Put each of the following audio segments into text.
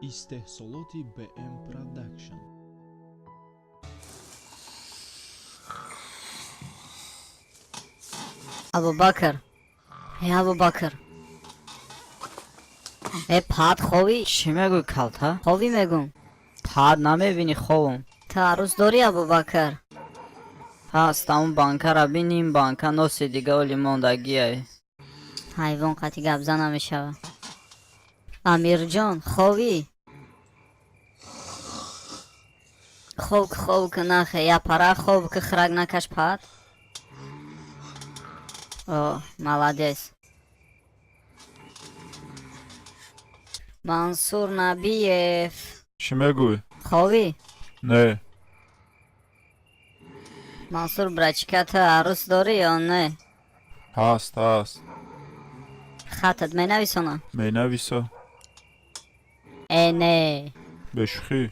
Истеҳсолоти БМ Продакшн. Абубакр, э Абубакр, э пад, ховӣ? Чӣ мегӯй, калта? Ховӣ мегум. Пад, намебинӣ, ховум. Ту арӯс дорӣ, Абубакр? Ҳаст, ҳамун банкара биним, банка носи дига оли мондагиай. Ҳайвон қати гапза намешава. Амирҷон, ховӣ? Хов ки, хов ки, нахе я пара, хов ки, хирак накаш. Пад, о, молодец. Мансур Набиев. Чӣ мегӯй? Ховӣ? Не. Мансур, брачка, ту арӯс дорӣ ё не? Ҳаст, ҳаст. Хатат менависона? Менависа. Э, не. Бешӯхӣ.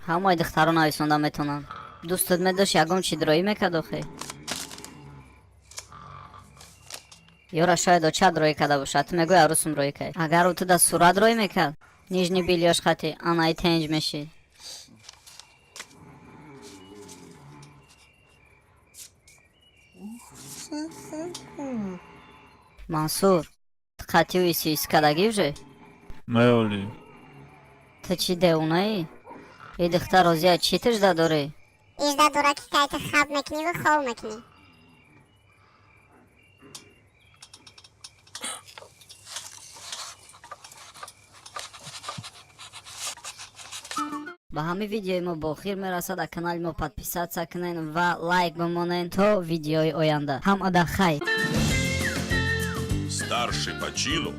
Ҳамаи духтаро нависонда метавонанд. Дӯстат медошт, ягон чи дроӣ мекард охе? Ёра шояд очат роӣ карда бошад, ту мегӯй, арӯсум роӣ кард. Агар ӯ ту да сурат роӣ мекард, нижний бельё ш хати анаи тенҷ мешид. Мансур, ту қатиу исис кардагӣ уже? Не, оли. Ту чӣ, девонаӣ? И духтар розия чӣ тижда дорӣ? Ижда дора, ки кай ту хаб мекуниву хов мекунӣ. Ба ҳамин видеои мо ба охир мерасад. А канали мо подписаться кунен ва лайк бимонен. То видеои оянда, ҳамада хайр. Старший по чину.